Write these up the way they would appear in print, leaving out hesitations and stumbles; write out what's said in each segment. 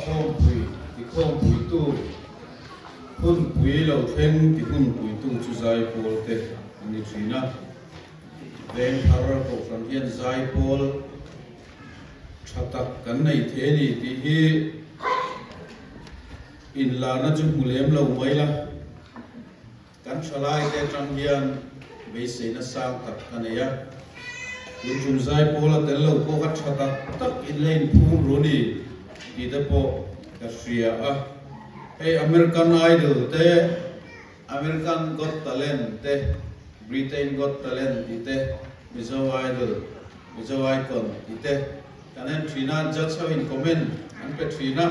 Khawmpui ti khawmpuitu, hunpui lo thleng ti hunpuitu chu zaipawl te an ni thin a. Vengthar Kohhran hian zaipawl tha tak kan nei thei a ni tih hi inlarna chu hmu lem lo mai la. Kan thalaite atang hian beiseina sang tak ka nei a, tun tum zai pawl a tel lo pawh kha tha tak tak in la inphum ru ni tih te pawh ka hria a. Hei American Idol te, American Got Talent te, Britain Got Talent tih te, Mizo Idol, Mizo Icon tih te kan en thin a, judge ho in comment an pe thin a,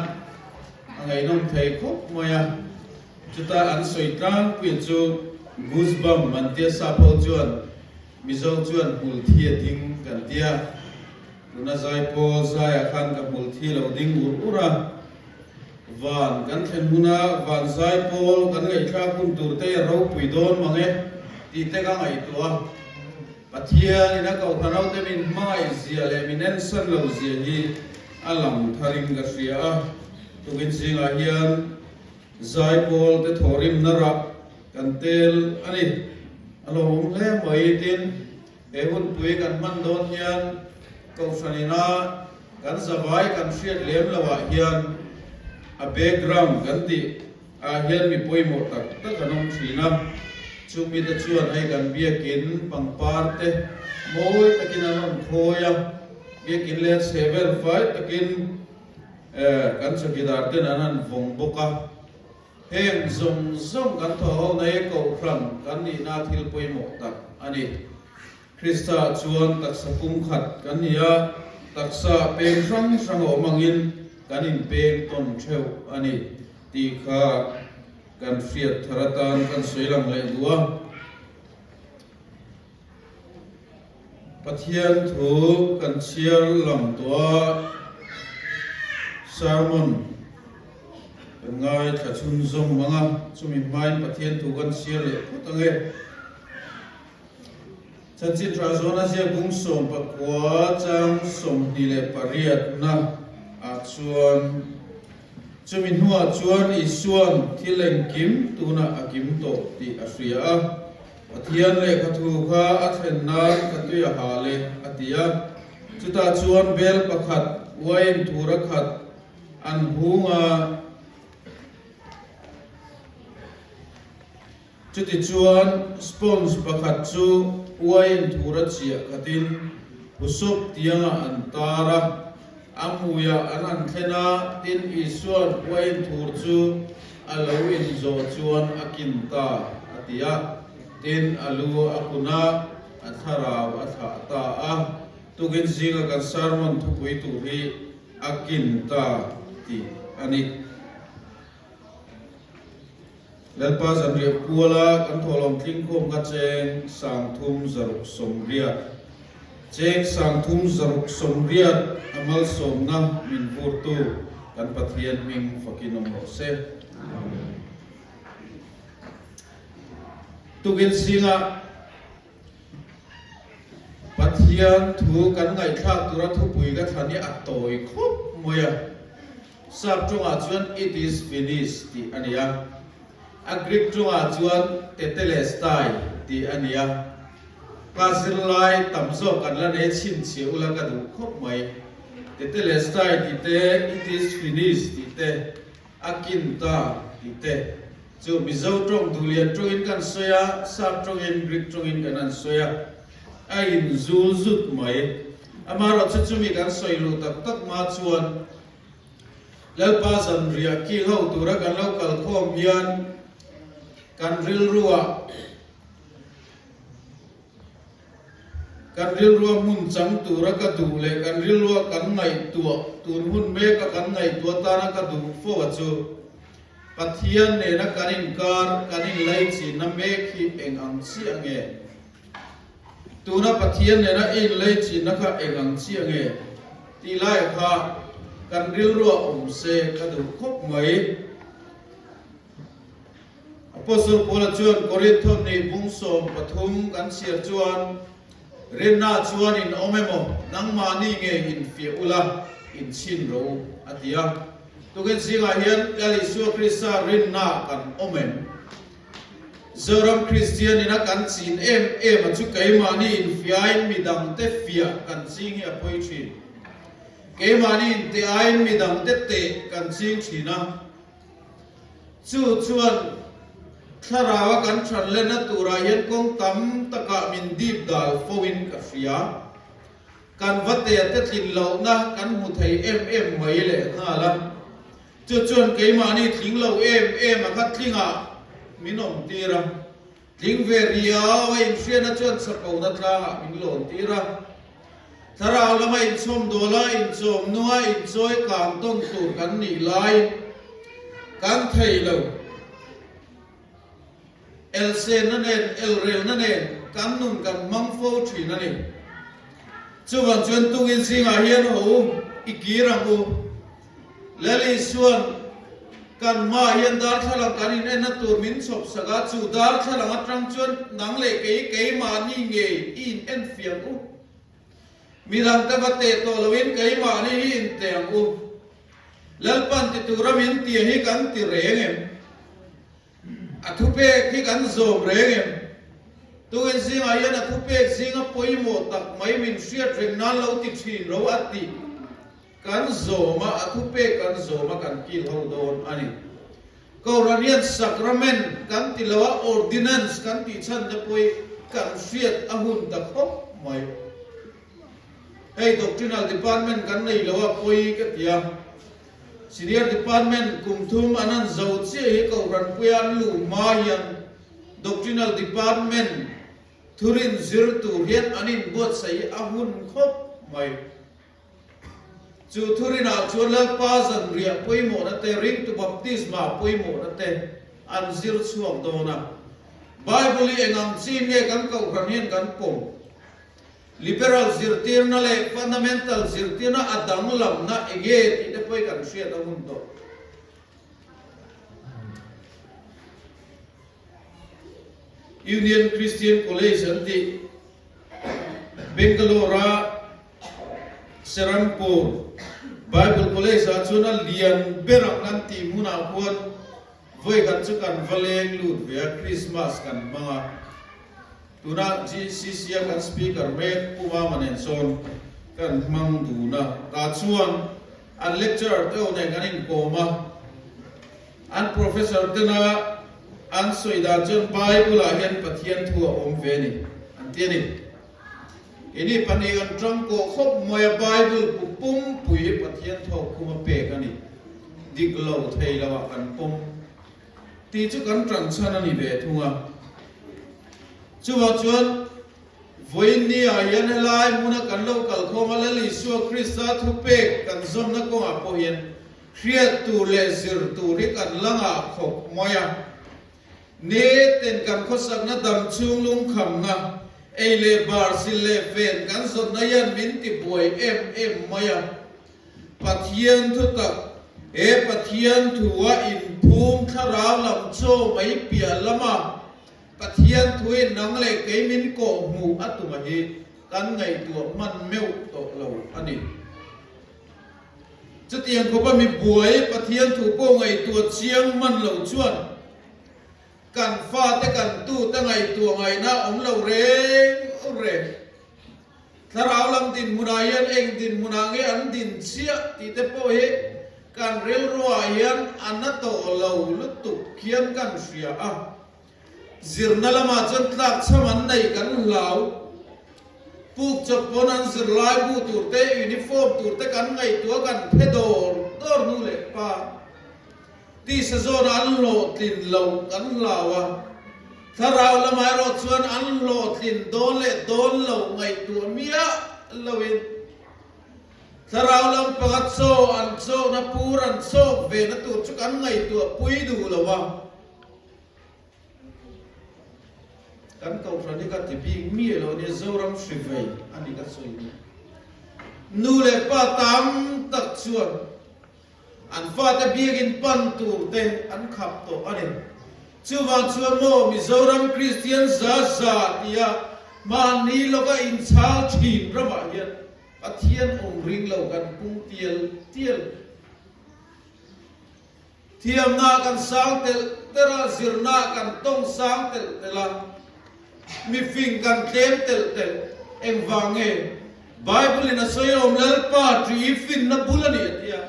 a ngaihnawm thei khawp mai a. Chuta an sawi tlangpui chu goosebump an tia sap ho chuan Mizo chuan hmul thi a ding kan tia. Tuna zaipawl zaiah khan ka hmul thi lo ding ur ur a. Van kan thlen huna van zaipawl kan ngaihthlak hun tur te a ropui dawn mang e tih te ka ngaihtuah a. Pathian in a kohhran ho te min hmangaih zia leh min ensan lo zia hi a lang tharin ka hria a. Tukin zingah hian Zaipawl te thawhrimna rah kan tel a ni. A lawmawm hle mai. Tin, he hunpui kan hman dawn hian Kohhran ina kan zavai kan hriat lem lo ah hian a background kan tih ah hian mi pawimawh tak tak an awm thin a. Chumi te chuan hei kan biakin pangpar te mawi takin an rawn khawi a, biakin leh chhe vel fai takin Kan chawkidar ten an han vawng bawk a, heng zawng zawng kan thawh ho na hi Kohhran kan nihna thil pawimawh tak a ni. Krista chuan taksa pumkhat kan ni a, taksa peng hrang hrang a awm angin kan inpeng tawn theuh a ni tih kha kan hriat thar atan kan sawi lang leh duh a. Pathian thu kan chhiar lang tawh a, sermon kan ngaithla chhunzawm ang a, chumi hmain Pathian thu kan chhiar leh phawt ang e. Chanchin tha zawn a ziak bung 19 chang 28 na ah chuan chumi hnuah chuan Isuan thil engkim tunah a kim tawh tih a hria a. Pathian lehkha thu kha a thlen nan ka tui a hal e, a ti a. Chutah chuan bel pakhat, uain thura khat an hung a. Chutichuan sponge pakhat chu uain thura chiah khatin husawp tiangah an tar a. A hmuiah an han thlen a, tin Isua'n uain thur chu a lo inzawh chuan a kin ta, a ti a. Tin, a lu a kun a, a thlarau a thlah ta a. Tukin zinga kan sermon thupui tur hi a kin ta tih a ni. Lalpa zanriah kuala kan thawhlawm tlingkhawm kha cheng 360. Cheng 360 a malsawmna min vurtu kan Pathian hming fakin awm rawh se. Amen. Tukin zingah Pathian thu kan ngaihthlak tura thupui ka thlan hi a tawi khawp mai a. Sap tawngah chuan it is finished tih a ni a, a Greek tawngah chuan tetelestai tih a ni a. Ka zirlai tam zawk kan la nei chhinchhiah ula ka duh khawp mai. Tetelestai tih te, it is finished tih te, a kin ta tih te chu Mizo tawng duhlian tawngin kan sawi a, Sap tawngin, Greek tawngin kan han sawi a, a inzul zut mai. Amaherawhchu chumi kan sawi luh tak tak hma chuan Lalpa zanriah kil ho tura kan lo kal khawm hian kan rilruah kan rilrua hmun chang tura ka duh leh kan rilrua kan ngaihtuah tun hun meka kan ngaihtuah tana ka duh fo a chu Pathian nena kan inkar kan inlaichinna mek hi eng ang chiah nge? Tuna Pathian nena i inlaichinna kha eng ang chiah nge? Tih laiah kha kan rilruah awm se ka duh khawp mai. Apostle Paula chuan Korintho nih bung 13 kan chhiar chuan, Rinna chuan in awm emaw, nangmahni nge infiah ula, inchhin rawh u, a ti a. Tukin zingah hian Lal Isua Krista rinna kan awm em? Zoram Kristian ina kan chin em em a chu keimahni infiain midangte fiah kan ching hi a pawi thin. Keimahni inte aiin midangte teh kan ching thin a. Chu chuan thlaraua kan thanlenna turah hian kawng tam takah min dip dal foin ka hria. Kan va te te tlin lohna kan hmu thei em em mai leh nghal a, chu chuan keimahni tling lo em em a kha tlingah min awm tir a, tling ve riau a inhriatna chuan chakona tlangah min lawn tir a, thlarau lama inchhawm dawl a, inchawm nung a, inchawi kang tawn tur kan nih laiin kan thei lo. Elsenna nen, elrelna nen kan nun kan hmang fo thin a ni. Chuvang chuan tungin zingah hian haw u, i kir ang u. Lal Isua'n kan hmaah hian darthlalang kan inenna tur min chhawp sak a, chu darthlalang atang chuan nang leh kei keimahni ngei i inenfiang u. Midangte va teh tawh loin keimahni hi inteh ang u. Lalpan ti tura min tia hi kan ti reng em? A thupek hi kan zawm reng em? Tukin zingah hian a thupek zinga pawimawh tak mai min hriat reng nan lo ti thin ro a tih kan zawm a, a thupek kan zawm a kan kil ho dawn a ni. Kohhran hian sacrament kan ti lo a, ordinance kan tih chhan te pawh hi kan hriat a hun ta khawp mai. Hei doctrinal department kan nei lo a pawi ka ti a, Senior department kum thum an han zo chiah hi Kohhranpuia an luh hma hian doctrinal department thurin zir tur hian an inbuatsaih a hun khawp mai. Chu thurinah chuan Lalpa zanriah pawimawhna te, ringtu baptisma pawimawhna te an zir chhuak dawn a. Bible hi eng ang chin nge kan Kohhran hian kan pawm? Liberal zirtirna leh fundamental zirtirna a danglamna enge tih te pawh hi kan hriat a hun tawh. Union Christian College an tih Bangalore-a Serampore Bible College-ah chuan a lian ber ang an tih hmunah khuan Vawikhat chu kan va leng lut ve a, Christmas kan hmang a. Tuna GCC a kan speaker mek Pu Mama nen sawn kan hmang dun a. Tah chuan an lecturer te ho nen kan inkawm a. An professor tena an sawi dan chuan Bible ah hian Pathian thu a awm ve a ni an ti a ni. Ini pahnih an tangkawh khawp mai a, Bible pu pumpui hi Pathian thawk khum a pek a ni. Dik lo thei lo ah kan pawm tih chu kan tan chhan a ni ve thung a. Chuvang chuan vawiin ah hian helai hmuna kan lo kal khawm a, Lal Isua Krista thupek kan zawmna kawngah pawh hian hriat tur leh zir tur hi kan la ngah khawp mai a. Neten kan khawsakna dam chhung lungkhamna, ei leh bar, sil leh ven kan zawtna hian min ti buai em em mai a. Pathian thutak, he Pathian thua inphum thlarau lam chaw mai piah lama Pathian thuin nang leh kei min kawh hmuh a tum a hi kan ngaihtuah hman meuh tawh lo a ni. Chutiang khawpa mi buai Pathian thu pawh ngaihtuah chiang hman lo chuan kan fate kan tute ngaihtuah ngaihna awm lo reng reng. Thlarau lam dinhmunah hian eng dinhmunah nge an din chiah tih te pawh hi kan rilruah hian a na tawh lo lutuk hian kan hria a. Zirna lamah chuan tlakchham an neih kan hlau. Puk chawp pawn an zirlai bu tur te, uniform tur te kan ngaihtuah kan phe dawr dawr hnu leh pa. Tisa zawn an hlawhtlin loh kan hlau a, thlarau lamah erawh chuan an hlawhtlin dawn leh dawn loh ngaihtuah miah loin thlarau lam panga chaw an chawhna pur an chawk ve na tur chu kan ngaihtuah pui duh lo a. Kan kohhran hi ka ti bik miah lo nia, Zoram hri vei a ni ka sawi ni. Nu leh pa tam tak chuan an fate biakin pan tur te an khap tawh a ni. Chuvang chuan maw Mizoram Kristian za za tia mahni lawka inchhal thin ramah hian Pathian awm ring lo kan pung tial tial. Thiamna kan sang telh telh a, zirna kan tawng sang telh telh a, mifing kan tlem telh telh. Engvang nge? Bible in a sawi awm Lalpa ṭih finna bul a ni a ti a.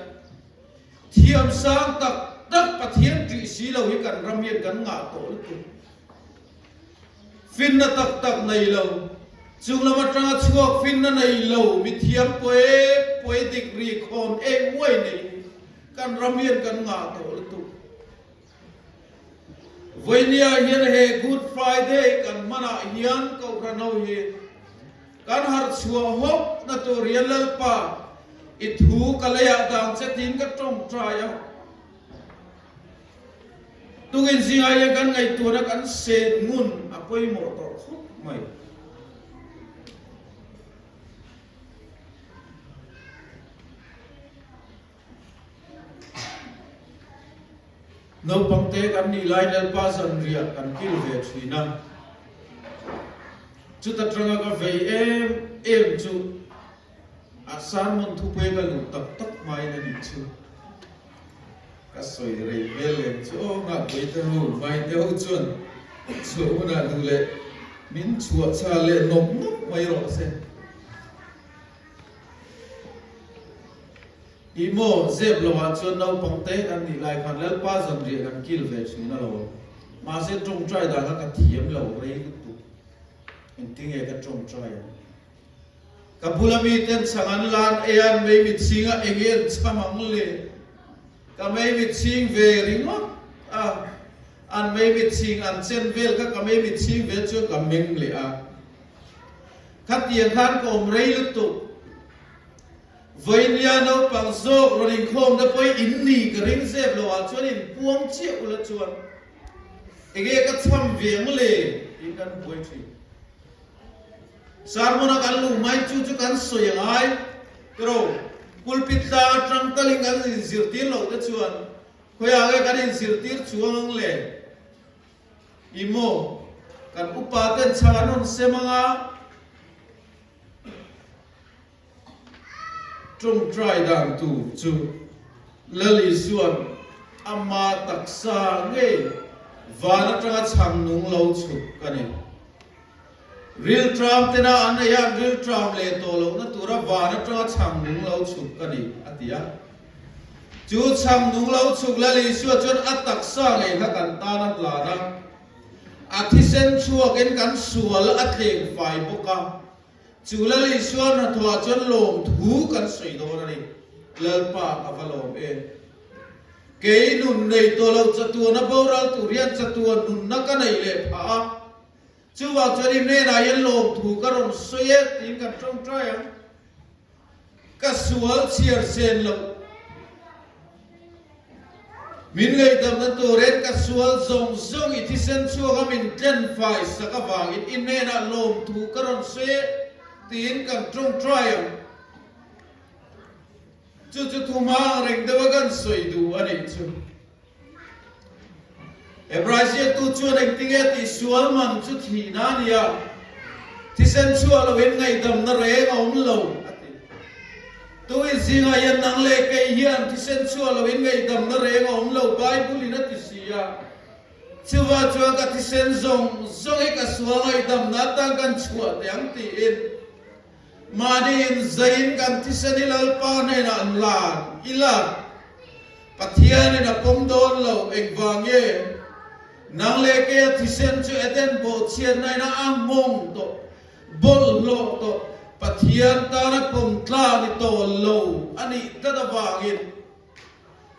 Thiam sang tak tak Pathian ṭih si lo hi kan ram hian kan ngah tawh lutuk. Finna tak tak nei lo, chung lam atanga chhuak finna nei lo, mithiam pawi pawi dik ri khawn ei uai nei hi kan ram hian kan ngah tawh lutuk. Vawinia hian he Good Friday kan hmanah hian Kohhran ho hi kan harh chhuah hawk na tur hian Lalpa i thu ka leiah dang che tiin ka tawngtai a. Tungin zingah hian kan ngaihtuahna kan set ngun a pawimawh tawh khawp mai. Naupangte kan nih lai Lalpa zanriah kan kil ve thin a, chuta tanga ka vei em em chu a sermon thupui ka luh tak tak hmain a nih chu. Ka sawi rei hmel lem chu aw nghahpui te ho mai te ho chuan chhuah hunah duh leh min chhuah chhal leh nawk nawk mai rawh se. Ih maw, zep lovah chuan naupang te kan nih lai khan Lalpa zanriah kan kil ve thin alawm. Mahse tawngtai dan kha ka thiam lo rei lutuk. Engtinge ka tawngtai ang? Ka bula miten chhang an lan ei a, an meimit chhing a, eng en chham ang le? Ka meimit chhing ve ringawt a, an meimit chhing an chen vel kha ka meimit chhing ve chuan ka meng leh a. Khatiang khan ka awm rei lutuk. Vawinia naupang zawk rawn inkhawmna pawhin in ni ka ring zep lo ah chuan in puang chiah ula chuan enge ka chham ve ang le tiin kan buai thin. Sermon a kan luh mai chu chu kan sawi a ngai tiraw? Pulpit tlang atang talin kan inzirtir loh te chuan khawiah nge kan inzirtir chuang ang le? Ih maw, kan upa ten chhang an rawn sem ang a. Tawngtai dan tur chu Lal Isua'n ama taksa ngei van atanga chhang nung lo chhuk a ni. Rilṭam tena an ei a, an rilṭam leh tawh lohna tura van atanga chhang nung lo chhuk a ni, a ti a. Chu chhang nung lo chhuk Lal Isua chuan a taksa ngei kha kan tan a hlan a, a thisen chhuakin kan sual a tleng fai bawk a. Chu Lal Isua hnathawhah chuan lawmthu kan sawi dawn a ni. Lalpa ka va lawm em. Kei nun nei tawh lo chatuana boral tur hian chatuan nunna ka nei leh phah a. Chuvang chuan i hnenah hian lawmthu ka rawn sawi e tiin kan tawngtai ang. Ka sual chhiar sen loh. Min ngaihdamna turin ka sual zawng zawng i thisen chhuak a min tlen fai sak avangin i hnenah lawmthu ka rawn sawi e tiin kan tawngtai ang. Chu chu thu hmang reng deuha kan sawi duh a nih chu. Hebrai ziaktu chuan engtinge tihsual man chu thihna a ni a, thisen chhuah loin ngaihdamna reng a awm lo, a ti. Tuin zingah hian nang leh kei hian thisen chhuah loin ngaihdamna reng a awm lo, Bible-in a ti si a. Chuvah chuan ka thisen zawng zawng hi ka sual ngaihdamna atan kan chhuah teh ang tiin mahni inzaiin kan thisen hi Lalpa hnenah an lan ila. Pathianin a pawm dawn lo, engvang nge? Nang leh kei a thisen chu Eden bawhchhiatna in a nghawng tawh, bawlhhlawh tawh, Pathian tana pawm tla ni tawh lo a nih tlat avangin,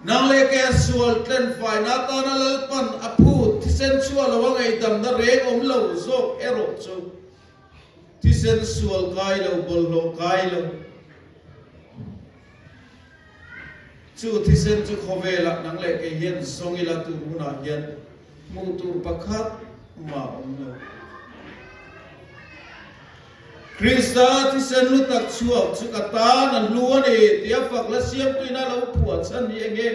nang leh kei a sual tlenfaina atana Lalpan a phut thisen chhuah lo a ngaihdamna reng awm lo zawk erawh chu thisen sual kai lo, bawlhhlawh kai lo. Chu thisen chu khawvelah nang leh kei hian zawng ila tur hunah hian hmuh tur pakhat mah awm lo. Krista thisen lu tak chhuak chu ka tan a hlu a ni tia fak la siamtuina lo phuah chhan hi enge?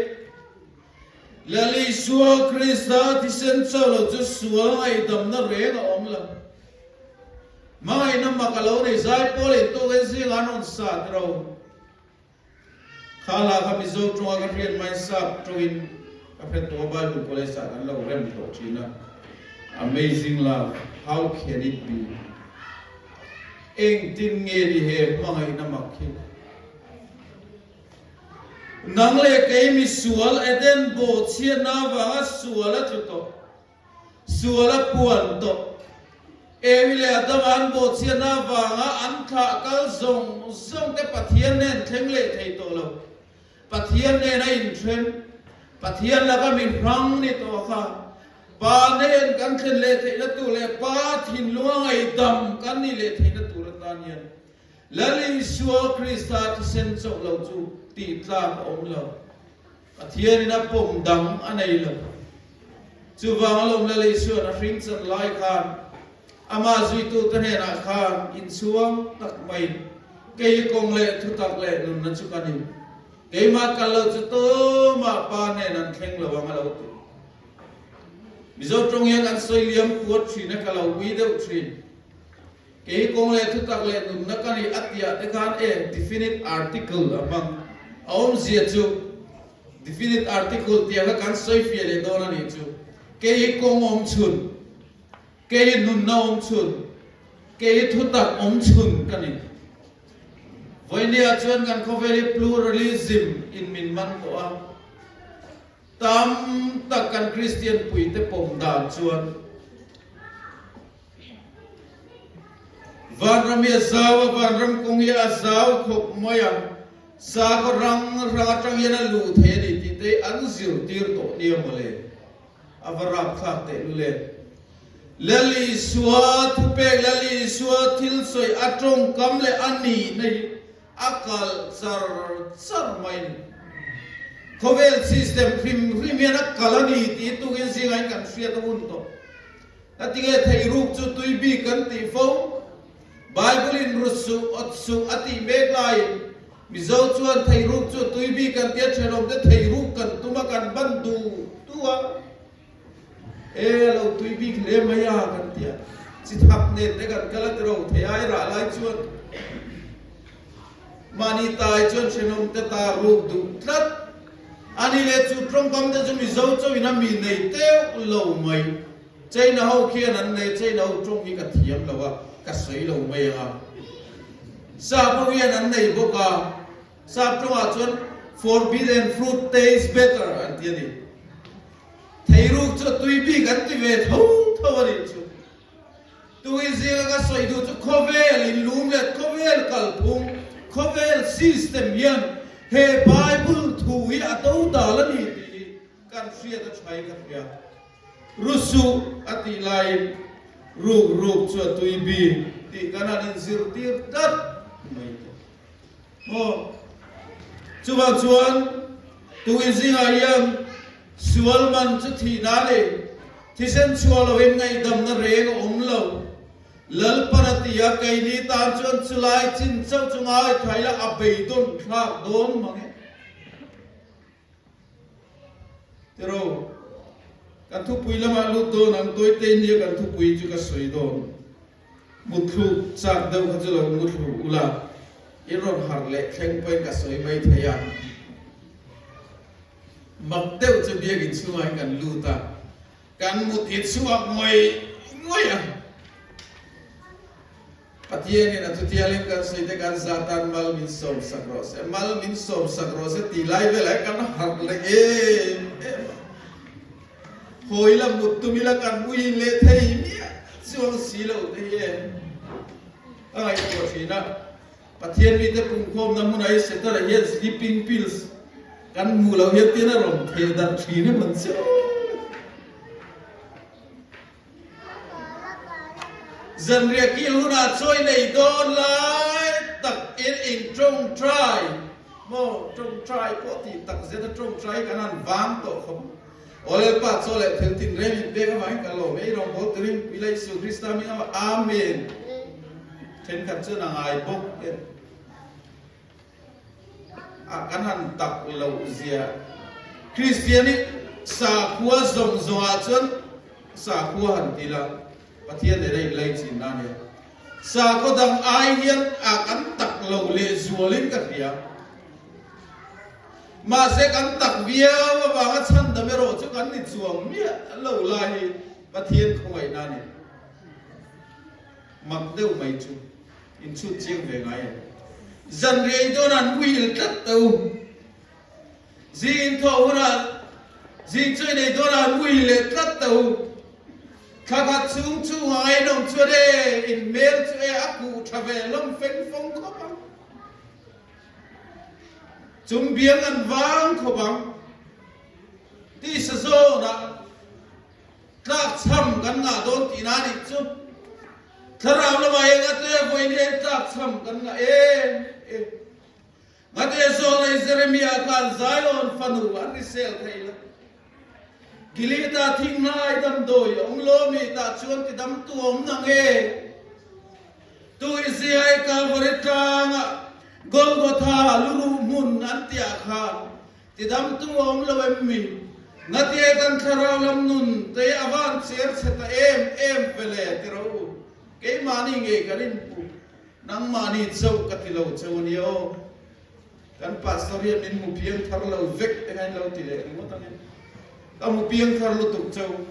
Lal Isua Krista thisen chauh lo chu sual ngaihdamna reng a awm lo. Hmangaihna mak a lo nei zai pawl intawkin zingah an rawn sa tiro. Kha lah kha Mizo tawnga ka hriat mai sap tawngin. Ka hre tawh a Bible College ah kan lo rem tawh thin a, Amazing love, how can it be? Engtin nge ni he hmangaihna mak hi? Nang leh kei misual Eden bawhchhiatna avanga sual a tlu tawh. Sual a puan tawh. Evi leh Adama an bawhchhiatna avanga an thlah kal zawng zawng te Pathian nen thleng leh thei tawh lo. Pathian nen a inthen. Pathian laka mi hrang ni tawh kha Pa nen kan thlen leh theihna tur leh Pa thinlunga ngaihdam kan nih leh theihna tur atan hian Lal Isua Krista thisen chauh lo chu tih tlak a awm lo. Pathianin a pawm dang a nei lo. Chuvang alawm Lal Isuan a hring chan lai khan amah zuitute hnenah khan inchhuang tak maiin, Kei kawng leh thutak leh nunna chu ka ni. Keimah kal lo chu tumah Pa hnen an thleng lo ang a lo ti. Mizo tawng hian an sawi liam puat thin a, ka lo ui deuh thin. Kei kawng leh thutak leh nunna ka nih a tiah te khan e definite article a hmang. A awmzia chu definite article tih kha kan sawi fiah leh dawn a nih chu. Kei hi kawng awm chhun, kei hi nunna awm chhun, kei hi thutak awm chhun ka ni. Vawinia chuan kan khawvel hi pluralism in min man tawh a. Tam tak kan Kristian puite pawm dan chuan Vanram hi a zau a, vanram kawng hi a zau khawp mai a, sakhaw rang rang atang hian a luh thei a ni tih te hi an zirtir tawh nia mawle. A va rapthlak teh lul e. Lal Isua thupek, Lal Isua thil sawi a tawngkam leh a nihna hi a kalh char char mai a ni. Khawvel system hrim hrim hian a kalh a ni tih tukin zingah hian kan hriat a hun tawh. Ka ti nge thei ruk chu tui bik kan tih fo? Bible in rut suh, awt suh a tih mek laiin Mizo chuan thei ruk chu tui bik kan tia thenawm te thei ruk kan tum a kan ban duh duh a. E a lo tui bik hle mai a kan tia chi thak nen te kan kal a ti ro thei ai rah lai chuan mahni tai chuan thenawm te ta ruk duh tlat a ni le chu tawngkam te chu Mizo chauhin a mi nei teuh lo mai. China ho khian an nei, China ho tawng hi ka thiam lo a, ka sawi lo mai ang a. Sap ho hian an nei bawk a, sap tawngah chuan forbidden fruit tastes better an ti a ni. Theiruk chu a tui bik an ti ve tho tho a nih chu. Tui zinga ka sawi duh chu khawvel inlum leh khawvel kalphung, khawvel system hian he Bible thu hi a do dal a ni tih hi kan hriat a tha in ka hria. Ru suh a tih laiin ruk ruk chu a tui bik tih kan han inzirtir tlat mai te. Maw? Chuvang chuan tui zingah hian sual man chu thihna a ni. Thisen chhuah loin ngaihdamna reng a awm lo. Lalpan a ti a, keini tan chuan chulai chin chauh chu ngaithla ila a beidawn thlak dawn mang e. Tiraw, kan thupui lamah lut dawn ang, tawite nia kan thupui chu ka sawi dawn. Mutthluk chak deuh kha chu lo muthlu ula, in rawn harh leh thleng pawhin ka sawi mai thei a. Mak deuh chu biakin chhungah hian kan lut a, kan mut hi chhuak ngawih ngawih a. Pathianin a chutialin kan sawi te kan zah tan mal min sawm sak rawh se, mal min sawm sak rawh se tih lai velah hian kan harh leh em em a. Hawi la mut tum ila kan ui leh thei miah chuang si lo te hi em ka ngaihtuah thin a. Pathian mite pumkhawmna hmunah hi Setana hian sleeping pills kan hmuh loh hian tin a rawn theh darh thin em an chiang. Zanriah kil hunah chawi nei dawn lai tak in in tawngtai maw tawngtai pawh tih tak zet a tawngtai kan han vang tawh khawp aw Lalpa chaw leh thil tin reng in pek avangin ka lawm e i rawngbâwl turin Pila Isu Krista hming avang Amen thenkhat chuan a ngai bawk e. A kan han tak loh zia. Kristian hi sakhua zawng zawngah chuan sakhua han ti la, Pathian nena inlaichin na nia. Sakhaw dang ai hian a kan tak lo lehzualin ka hria. Mahse kan tak viau avanga chhandam erawh chu kan ni chuang miah lo lai hi Pathian khawngaihna a ni. Mak deuh mai chu inchhut chiang ve ngai em. Zanriai dawn an muhil tlat tho. Zing inthawh hunah zing chu inei dawn an muhil leh tlat tho. Thla khat chhung chhung a ngaihnawm chuan e in hmel chu e a kuh tha ve hlawm feng fawng khawp ang. Chung biang an vang khawp ang. Tisa zawnah Tlakchham kan ngah dawn tihna a nih chu. Thlarau lamah eng a te vawiin hian tlakchham kan ngah em em. Ngate zawlei Jeremiah khan Zion fanu an risel thei lo. Gilead-ah thinghnai damdawi a awm lawmi tah chuan tidamtu a awm nang e. Tu Isiai Kalvari tlangah Golgotha luruh hmun an tiah khan Tidamtu a awm lo em mi? Ngatie kan thlarau lam nun te a van cher chhe ta em em ve le ti rawh u. Keimahni ngei kan inhmu. Nangmahni chauh ka ti lo cheu a nia aw. Kan pastor hian min hmu piang thar lo vek te kha in lo ti leh ringawt angin. Ka hmu piang thar lutuk cheu.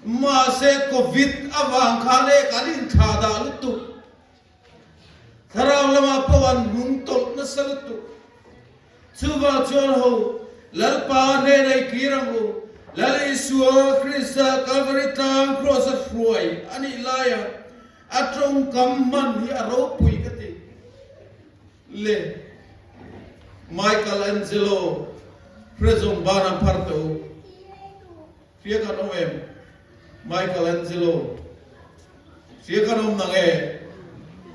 Mahse covid avang khan e kan inthlah dah lutuk. Thlarau lamah pawh an hnung tawlh nasa lutuk. Chuvang chuan ho, Lalpa hnena i kir ang u. Lal Isua Krista Kalvari tlang Kraws a hruai a nih laia a tawngkam hman hi a ropui ka ti. Le Michael Angelo hre zawng ban a phar teh u. Hria kan awm em? Michael Angelo Hria kan awm nang e?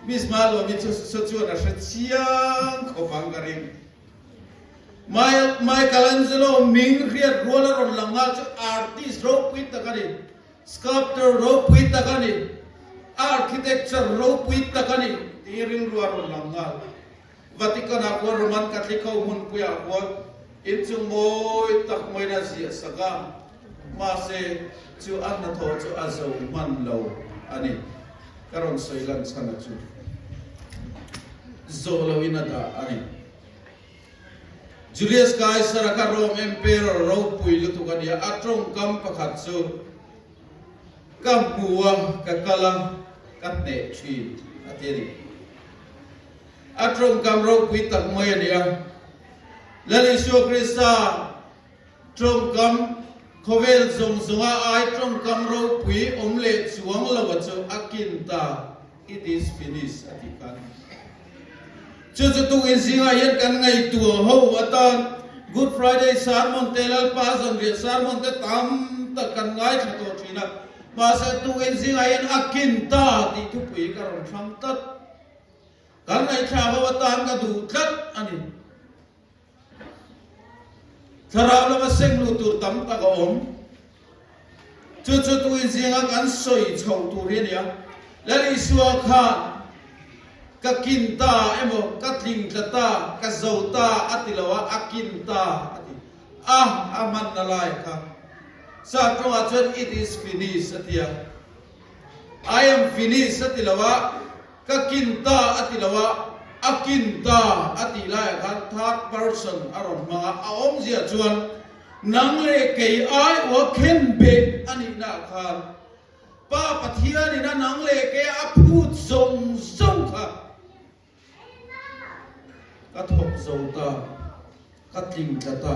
Miss Malawmi chu chuan a hre chiang khawp ang ka ring. Michael Angelo ming hriat rual a rawn lang nghal chu artist ropui tak a ni, sculptor ropui tak a ni, architecture ropui tak a ni tih rilru a rawn lang nghal. Vatican-ah khuan Roman Catholic ho hmunpuiah khuan inchung mawi tak mawiin a ziah sak a, mahse chu a hnathawh chu a zo hman lo a ni. Ka rawn sawi lan chhan a chu zawh loin a dah a ni. Julius Caesar-a kha Rome Emperor ropui lutuk a ni a, a tawngkam pakhat chu, Ka hmu a, ka kal a, ka hneh thin a ti a ni. A tawngkam ropui tak mai a ni a. Lal Isua Krista tawngkam khawvel zawng zawnga ai tawngkam ropui awm leh chuang lo a chu a kin ta, It is finished a tih kha a ni. Chu chu tukin zingah hian kan ngaihtuah ho atan Good Friday sermon te, Lalpa zanriah sermon te tam tak kan ngaithla tawh thin a. Mahse tukin zingah hian a kin ta tih thupui ka rawn hrang tlat. Kan ngaihthla ho atan ka duh tlat a ni. Thlarau lama seng luh tur tam tak a awm. Chu chu tuin zinga kan sawi chhoh tur hi a ni a. Lal Isua khan ka kin ta emaw, ka tling tla ta, ka zo ta a ti lo a, a kin ta a ti. A a hmanna lai kha. Sap tawngah chuan it is finished a ti a. I am finished a ti lo a. Ka kin ta a ti lo a, a kin ta a tih laiah khan third person a rawn hmang a, a awmzia chuan nang leh kei aiawha khen beh a nihnaah khan Pa Pathianin a nang leh kei a phut zawng zawng kha ka thawk zo ta, ka tling tla ta.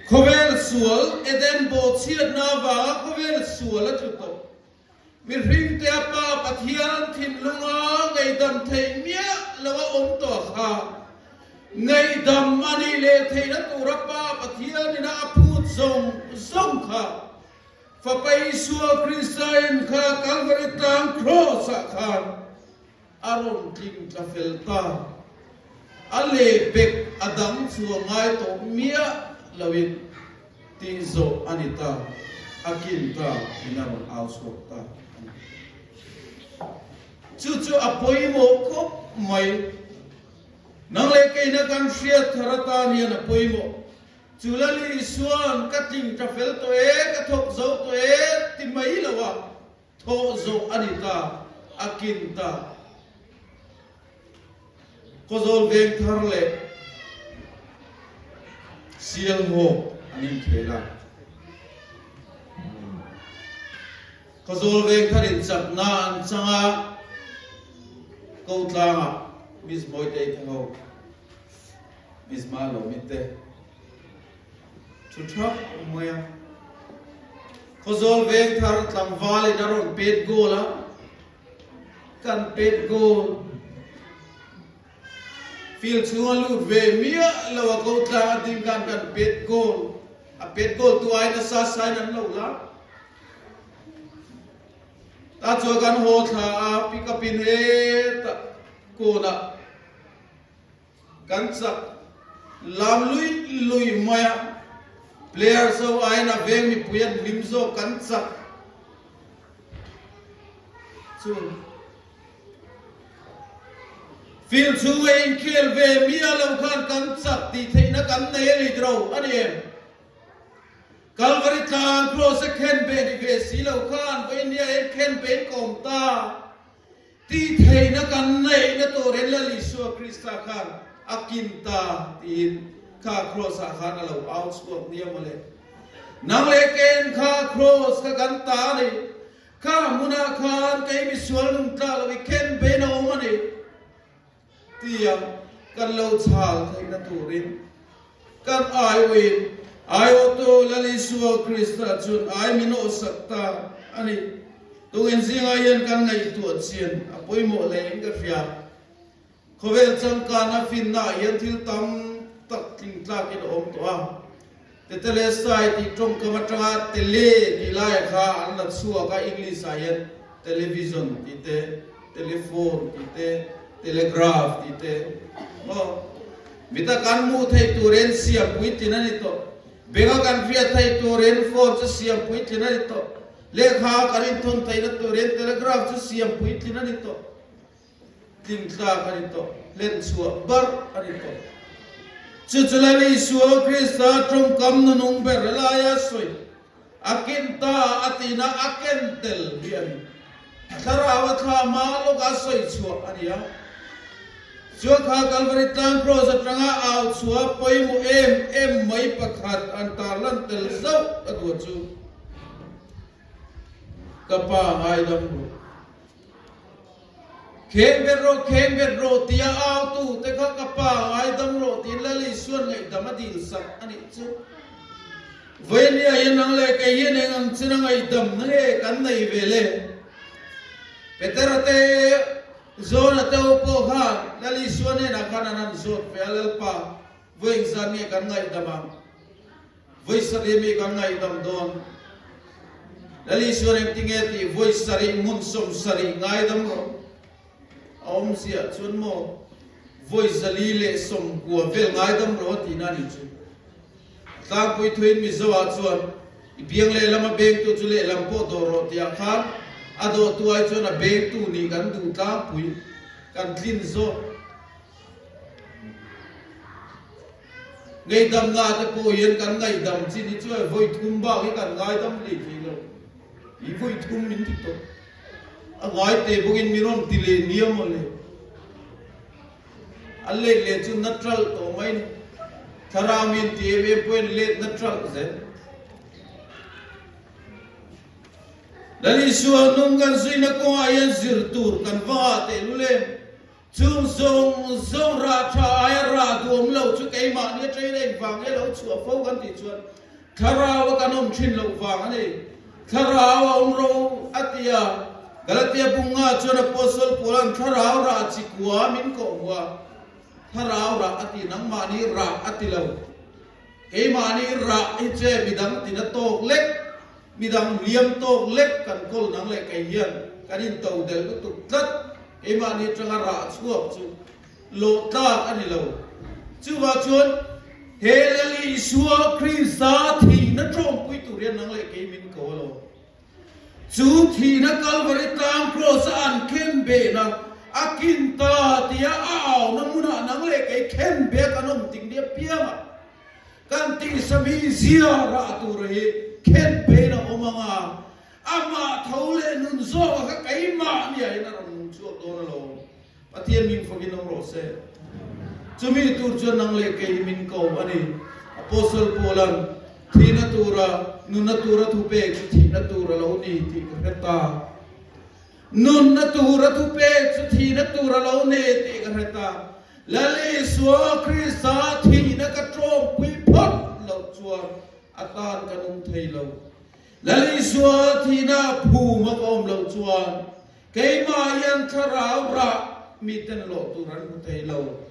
Khawvel sual Eden bawhchhiatna avanga khawvel sual a tlu tawh. Mihringte a Pa Pathian thinlunga ngaihdam theih miah lo a awm tawh kha, ngaihdam a nih leh theihna tura Pa Pathianin a phut zawng zawng kha, Fapa Isua Krista-in kha Kalvari tlang Kraws-ah khan a rawn tling tla fel ta. A lehpek a dang chu a ngai tawh miah loin tih zawh a ni ta, a kin ta in a rawn au chhuak ta a ni. Chu chu a pawimawh khawp mai. Nang leh keina kan hriat thar atan hian a pawimawh. Chu Lal Isua'n ka tling tla fel tawh e, ka thawk zo tawh e ti mai lo a. Thawh zawh a ni ta, a kin ta. Khawzawl veng thar leh. Sialhawk an inkhel a. Khawzawl vengthar in chakna an chang a, ko tlangah Miss Mawitei te ho, Miss Malawmi te thu thap mai a. Khawzawl vengthar tlangval in a rawn pet goal a, kan pet goal. Field chhung a lut ve miah lo a ko tlang a ding khan kan pet goal. A pet goal tu ai nasa sain an lo la. Ta chuan kan haw thla a pick up in hetah kawnah kan chak lam lui lui mai a. Players ho aiin a veng mipui an hlim zawk kan chak chu. Field chhunga inkhel ve miah lo khan kan chak tih theihna kan nei a ni tiro a ni em? Kalvari tlang Kross a khen ve ni ve si lo khan vawinia hian khen ve in ka awm ta tih theihna kan neihna turin Lal Isua Krista khan a kin ta tiin kha Kross ah khan a lo au chhuak nia mawle. Nang leh ken kha Kross kha kan ta a ni. Kha hmunah khan kei misual nung tlak lo i khen bein a awm a ni tia kan lo chhal theihna turin kan aiawhin aiawhtu Lal Isua Krista chuan ai min awhsak ta a ni. Tungin zingah hian kan ngaihtuah chian a pawimawh hle in ka hria. Khawvel changkana finnaah hian thil tam tak tling tlakin a awm tawh a. Tetelestai tih tawngkam atanga tele tih laia kha an la chhuak a, English ah hian television tih te, telephone tih te, telegraph tih te maw. Mita kan hmuh theih turin siam puitlin a ni tawh. Benga kan hriat theih turin phone chu siam puitlin a ni tawh. Lehkha kan inthawn theihna turin telegraph chu siam puitlin a ni tawh. Tling tlak a ni tawh, hlen chhuah barh a ni tawh. Chu chu Lal Isua Krista tawngkam nunung ber laia sawi a ken ta a tihna a ken tel hi a ni. A thlarau a thla hma lawka sawi chhuah a ni a. Chuan kha Kalvari tlang kraws atanga au chhuah pawimawh em em mai pakhat an tarlan tel zauh a duah chu ka pa ngaidam rawh. Kheng bet rawh, kheng bet rawh tia au tu te kha ka pa ngaidam rawh tiin Lal Isuan ngaihdam a dil sak a nih chu. Vawinia hian nang leh kei hian eng ang chin a ngaihdam na nge kan nei ve le? Petera te, Jona te ho pawh khan Lal Isua hnenah khan an han zawt ve a, Lalpa, vawi engzat nge kan ngaihdam ang? Vawi sarih mi kan ngaihdam dawn. Lal Isua engti nge tih vawi sarih hmun 70 ngaidam rawh. A awmzia chuan maw vawi 490 vel ngaidam rawh a tihna a nih chu. A tlangpui thuin Mizo ah chuan i biang lehlam a bengtu chu lehlam pawh dawh rawh tih ah khan a dawhtu ai chuan a bengtu nih kan duh tlangpui kan tlin zawk. Ngaihdamna te pawh hian kan ngaihdam chin hi chuan vawi thum bak hi kan ngaidam leh thei lo. I vawi thum min ti tawh. A ngai te bawkin mi rawn ti leh nia maw le. A let leh chu natural tawh mai ni. Thlarau min ti em em pawhin let natural zel. Lal Isua nung kan zuina kawngah hian zir tur kan va ngah tehlul em? Chung zawng zawng rah tha aia rah duhawm lo chu keimahni atangin a invang nge lo chhuah fo kan tih chuan thlarau a kan awm thin loh vang a ni. Thlarau a awm ro a ti a, Galatia bunga chuan Apostle Paula'n thlarau rah chi kua min kawh hmu a, thlarau rah a ti nangmahni rah a ti lo. Keimahni rah hi che midang tina tawk lek, midang hliam tawk lek kan kawl nang leh kei hian kan into del lutuk tlat. Keimahni atanga rah chhuak chu lawh tlak a ni lo. Chuvah chuan he Lal Isua Krista thihna tawngpui tur hian nang leh kei min ko alawm. Chu thihna Kalvari tlang kraws a an khen behna a kin ta tia a auna hmunah nang leh kei khen beh kan awm tik nia piangah kan tihsami zia rah tur hi khen behin a awm ang a, Amah tho leh nun zawk a kha keimah nia in a rawn nung chhuak dawn alawm. Pathian min fakin awm rawh se. Chumi tur chuan nang leh kei hi min ko a ni. Apostle Paula'n thihna tura nunna tura thupek chu thihna tur a lo ni tih ka hre ta. Nunna tura thupek chu thihna tur a lo ni tih ka hre ta. Lal Isua Krista thihna ka ṭawmpui phawt loh chuan a tan ka nung thei lo. Lal Isua thihna phum a ka awm loh chuan Keimah hian thlarau rah miten lawh tur an hmu thei lo.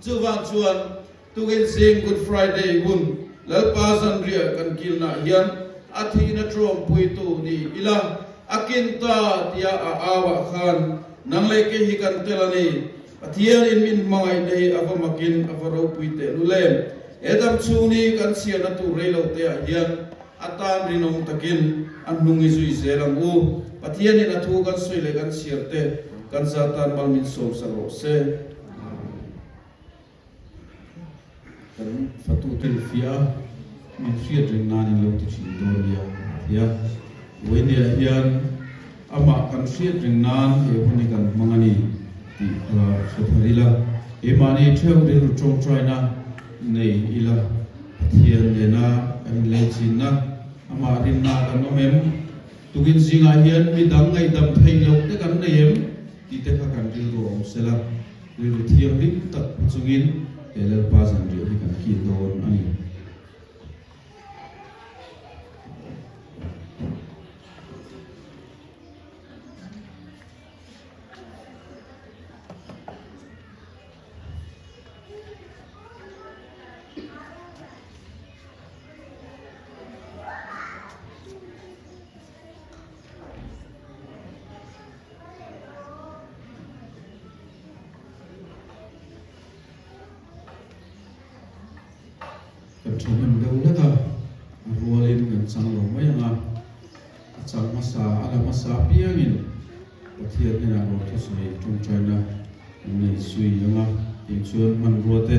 Chuvang chuan tukin zing Good Friday hun Lalpa zanriah kan kilnah hian a thihna ṭawmpuitu ni ila a kin ta tia a auah khan nang leh kei hi kan tel a ni. Pathianin min hmangaihna hi a va makin a va ropui tehlul em. He dam chhung ni kan chhiarna tur reilo teah hian A tan rinawm takin a hnung i zui zel ang u. Pathianin a thu kan sawi leh kan chhiar te kan za tan mal min sawm sak rawh se. Kan fatu te fiah a, min hriat reng nan in lo ti thin dawn nia a ti a. Vawinia hian amah kan hriat reng nan he hun hi kan hmang a ni tih kha hre thar ila, keimahni theuh rilru tawngtaina nei ila. Pathian nena kan inleichinna, amah rinna kan awm em? Tukin zingah hian mi dang ngaihdam theih loh te kan nei em? tih te kha kan rilru a awm sela, rilru thianghlim tak pu chungin he Lalpa zanriah hi kan kil dawn a ni. Kan thahnem deuh hlek a, a rualin kan chang lo mai ang a, a chang hmasa a la hmasa apiangin Pathian hnenah rawh thusawi tawngtaina kan nei zui ang a, tih chuan hmanrua te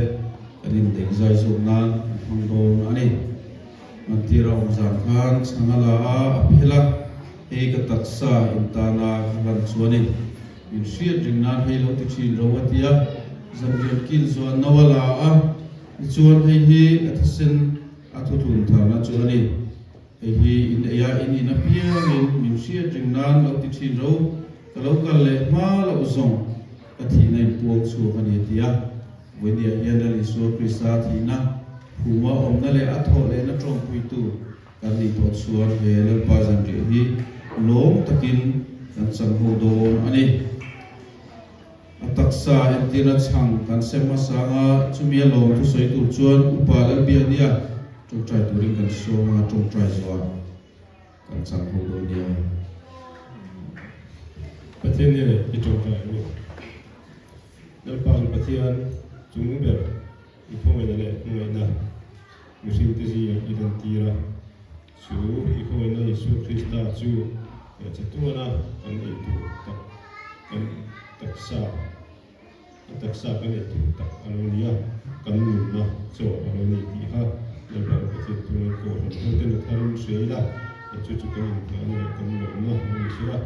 kan indeih zai zawk nan an hmang dawn a ni. Mantira awm zan khan chhang a la a, a phel a, hei ka taksa intana ka hlan chuanin min hriat ring nan hei lo ti thin ro a ti a, zanrian kil zuan no a la a, tichuan hei hi ka thisen a thutlun tharna chu a ni. Hei hi in ei a, in in apiangin min hriat ring nan lo ti thin ro, ka lo kal leh hma loh zawng ka thihna in puang chhuak a ni a ti a. Vawinia hian Lal Isua Krista thihna, phuma awmna leh a thawh lehna tawngpuitu kan nih tawh chuan he Lalpa zanriah hi lawm takin kan chang ho dawn a ni. A taksa entirna chhang kan sem hmasa anga chumi a lawm thusawi tur chuan Upa Lalbiaknia tawngtai turin kan sawm a, tawngtai zuah kan chang ho dawn nia. Pathian nge i tawngtai ang u? Lalpa kan Pathian chung ber i khawngaihna leh hmangaihna mihringte zingah i lantir a, chu i khawngaihna Isua Krista chu chatuana kan ei tur tak kan taksa a taksa kan ei tur tak a lo ni a, kan nunna chaw a lo ni tih kha Lalpa kan Pathian tuna Kohhran hoten a tharin hria ila, chu chu kan inhmuhna leh kan lawmna a ni si a,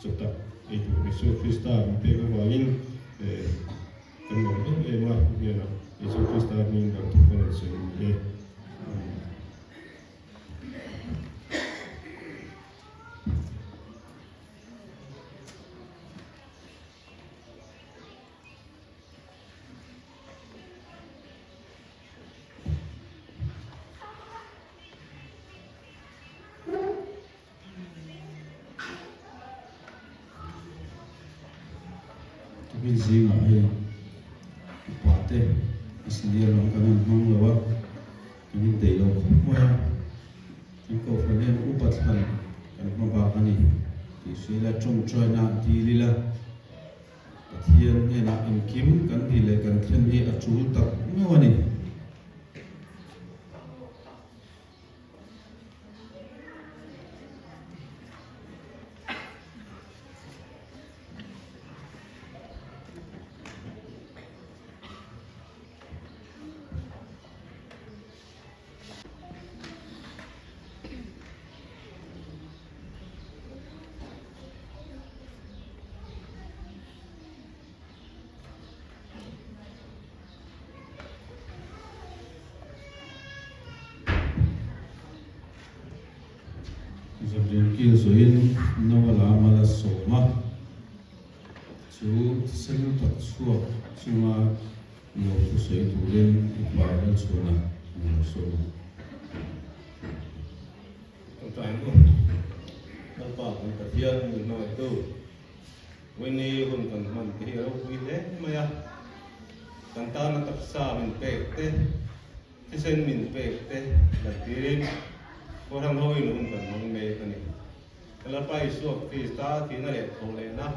chaw tak ei tur Isua Krista min pek avangin Kan lawm em em a, hnenah Isua Krista hming kan thu kan rawn sawi a ni e. Amen. Tukin zingah hei upa te a senior lam kan han hmang lo a, kan indeih lo khawp mai a, kan kohhran hian upa thlan kan hma bak a ni tih hria ila tawngtaina dil ila Pathian hnenah engkim kan tih leh kan thlen hi a tul tak meuh a ni. Zanriah kil zawhin Noa la mal a sawm a, chu thisen tak chhuak chunga lo thusawi turin Upa Lalchhuana an lo sawm a. Tawngtai ang u. Lalpa kan Pathian min hmangaihtu, Winnie hun kan hman te hi a ropui hle mai a, kan tana taksa min pek te, Thisen min pek te lantirin Kohhran hoin hun kan hmang mek a ni. Lalpa Isua Krista thihna leh thawhlehna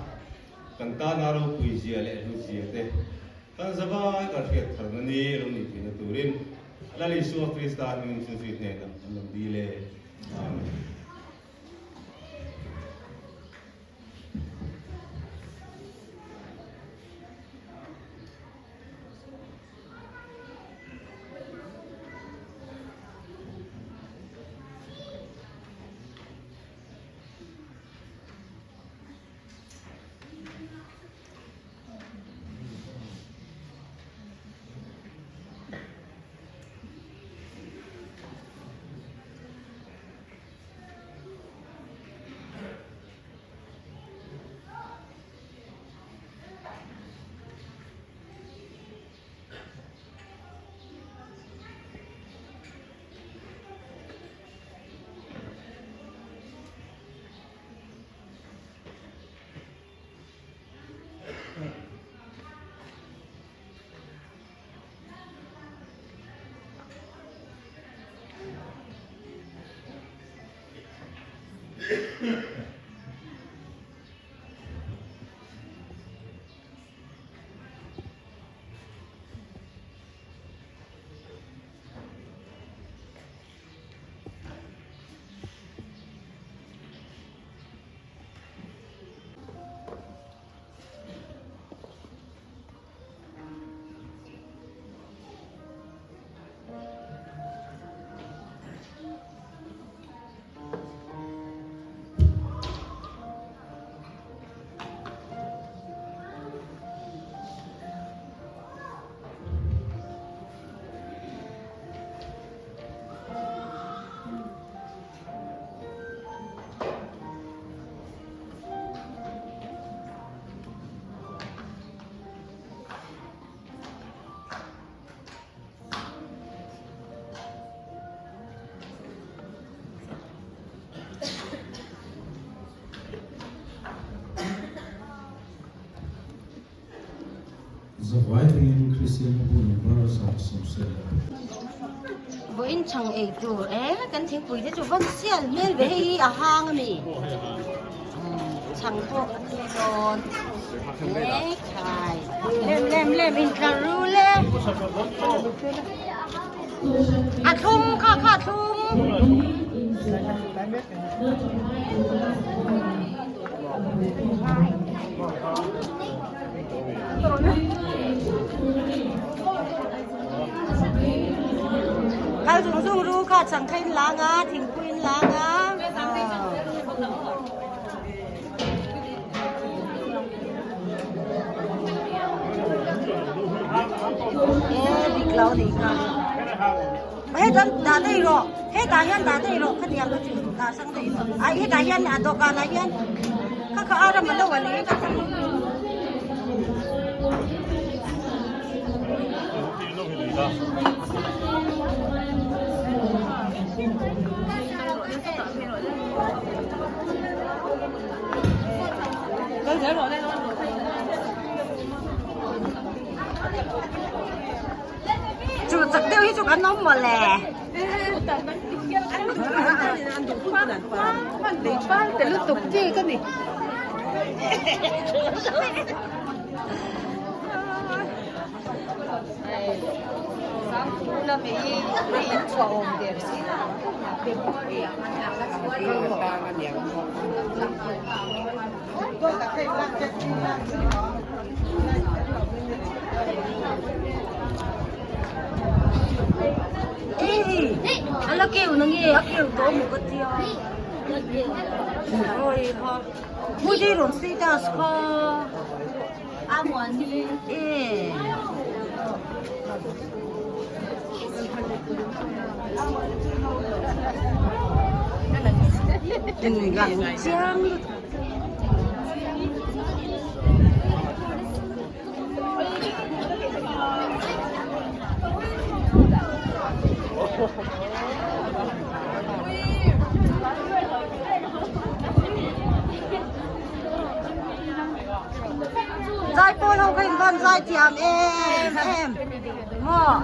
kan tana ropui zia leh hlut zia te kan zavai kan hriat tharna ni lo nih theihna turin Lal Isua Krista hmingin chunzui hnenah kan lo dil e. Amen. Zavai hmingin Kristian bu number 170. Vawiin chhang ei tur e kan thingpui te chu va sial hmel ve hei hi a hang a mi chhang pawh an ni dawn e khai lem lem lem intlar ru le a thlum kha kha thlum Kal zung zung ru kha chang kha in lang a thingpui in lang a. E dik lo ni kha. He dan dah dei rawh. He tah hian dah dei rawh khatiang kha chu dah sang dei rawh. Ai he tah hian a dawhkan ah hian kha kha a ram a lo a ni ka ti. Chu chak deuh hi chu kan awm mawle. A la keu na nge a keu tawh maw ka tia oi ha mudi rawn status kha e In lang chiang lutuk. Zai pawl ho kha in van zai thiam em em maw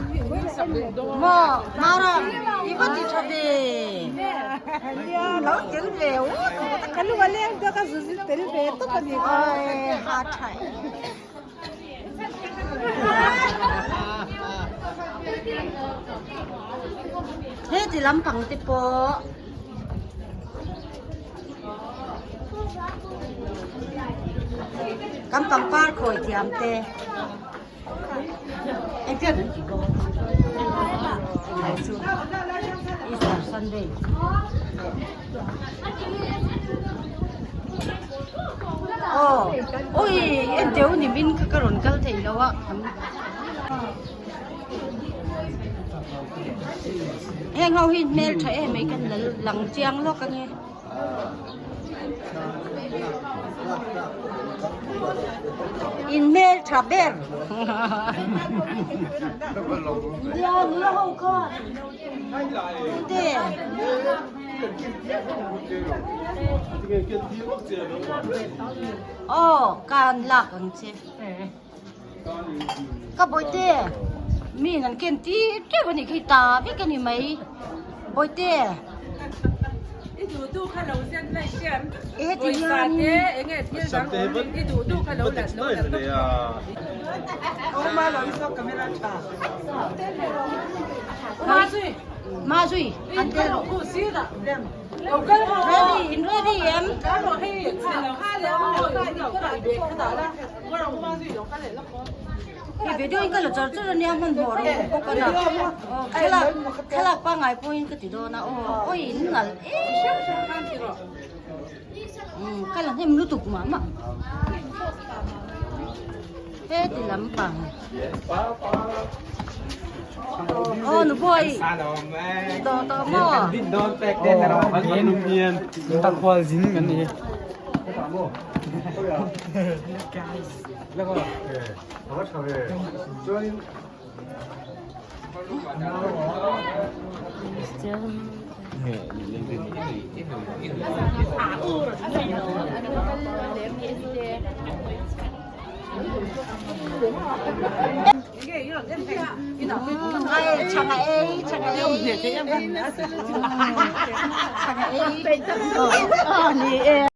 maw Maram i va ti tha ve lo tel ve u Ka lu a leng deuh ka zu zu tel ve tawp a ni kha. Ai ha tha e. He ti lampang te pawh Kan pangpar khawi thiam te engtiang an tih bawk a chu Easter Sunday aw ui enteu ni min kha ka rawn kal thei lo a. Heng ho hi hmel tha em mai kan la lang chiang lawk ange. In hmel tha ber. Nia nula ho kha. Te. Aw kan lak ang che. Ka bawihte mi in an ken tir teuh a nih khi ta vek a ni mai bawihte I duh duh kha lo zen mai chiam e heti hian te enge thil dang awm i duh duh kha lo la lo la tawp Ma zui an tel rawh ready in ready em I video in ka la char char ania hmanhmawh rawh bawk a na aw thlalak thlalak pangngai pawhin ka ti dawn a aw awi in nalh em ka la hnem lutuk mah mah heti lampang aw nu buai tawh tawh maw Chhang a ei, chhang a ei. Chhang a ei. Ni e.